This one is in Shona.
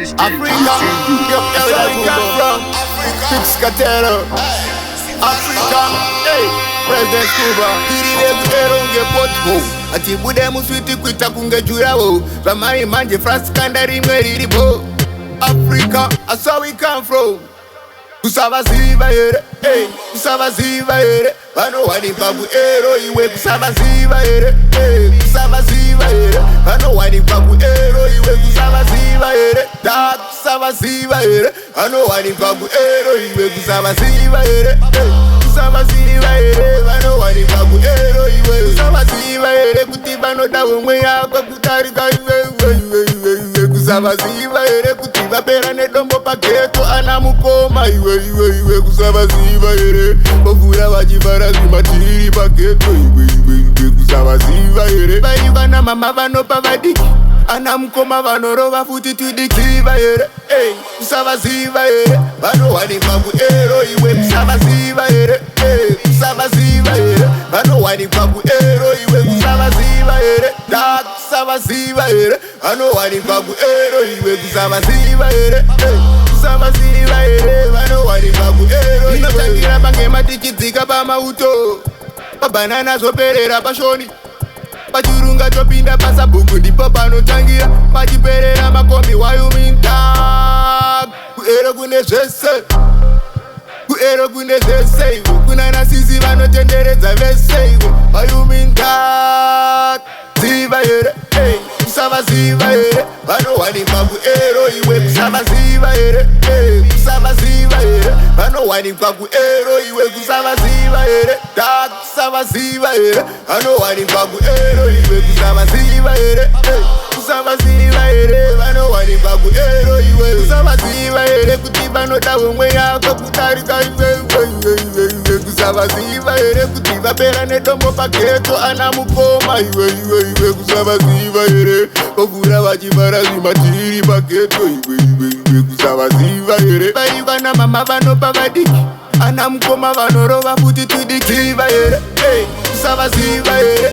Africa, where we come from. Fix Katero. Africa, hey, President Cuba. Iri kunge pothole. Atibude muswiti kuita kunge jurawo. Zvamai manje France kanda rimwe riripo. Africa, that's where we come from. Kusavaziva here, hey, kusavaziva here, vanowanikwa kuero iwe. Kusavaziva here, hey, kusavaziva here, vanowanikwa kuero iwe. Kusavaziva here da, kusavaziva here, vanowanikwa kuero iwe. Kusavaziva here, hey, kusavaziva here, vanowanikwa kuero iwe. Kusavaziva here kuti vanoda homwe yako kudarika iwe iwe iwe iwe iwe? Kusavaziva here kuti vapera nedombo paghetto, ana mukoma iwe iwe iwe? Kusavaziva here vovhura vachivhara zvimatiri paghetto iwe iwe iwe? Kusavaziva here vaiva namama vanopa vadiki, ana mukoma vanorova futi tudikiva here? Ey, kusavaziva here vanowanikwa kuero iwe? Kusavaziva here, ey, kusavaziva here, vanowanikwa kuero iwe? Kusavaziva here da, kusavaziva here, vanowanikwa kuero iwe? Kusavaziva here, ey, kusavaziva here, vanowanikwa kuero? Inotangira pangema tichidzika pamauto, pabhanana, zvoperera pashoni, pachirunga, topinda pasabhuku, ndipo panotangira pachiperera makombi. Wayuminda kuero kune zvese, kuero kune zvese iwe, kuna nasisi vanotenderedza vese iwe. Wayuminda ziva here, ey, kusavaziva here, vanowanikwa kuero iwe? Kusavaziva here, ey, kusavaziva here, vanowanikwa kuero iwe? Kusavaziva here da, kusavaziva here, vanowanikwa kuero iwe? Kusavaziva here, ey, kusavaziva here, vanowanikwa kuero iwe? Kusavaziva here kuti vanoda homwe yako kudarika iwe iwe iwe iwe iwe? Kusavaziva here kuti vapera nedombo paghetto, ana mukoma iwe iwe iwe? Kusavaziva here vovhura vachivhara zvimatiri paghetto iwe iwe iwe? Kusavaziva here vaiva namama vanopa vadiki, ana mukoma vanorova futi tudikiva here? Ey, kusavaziva here?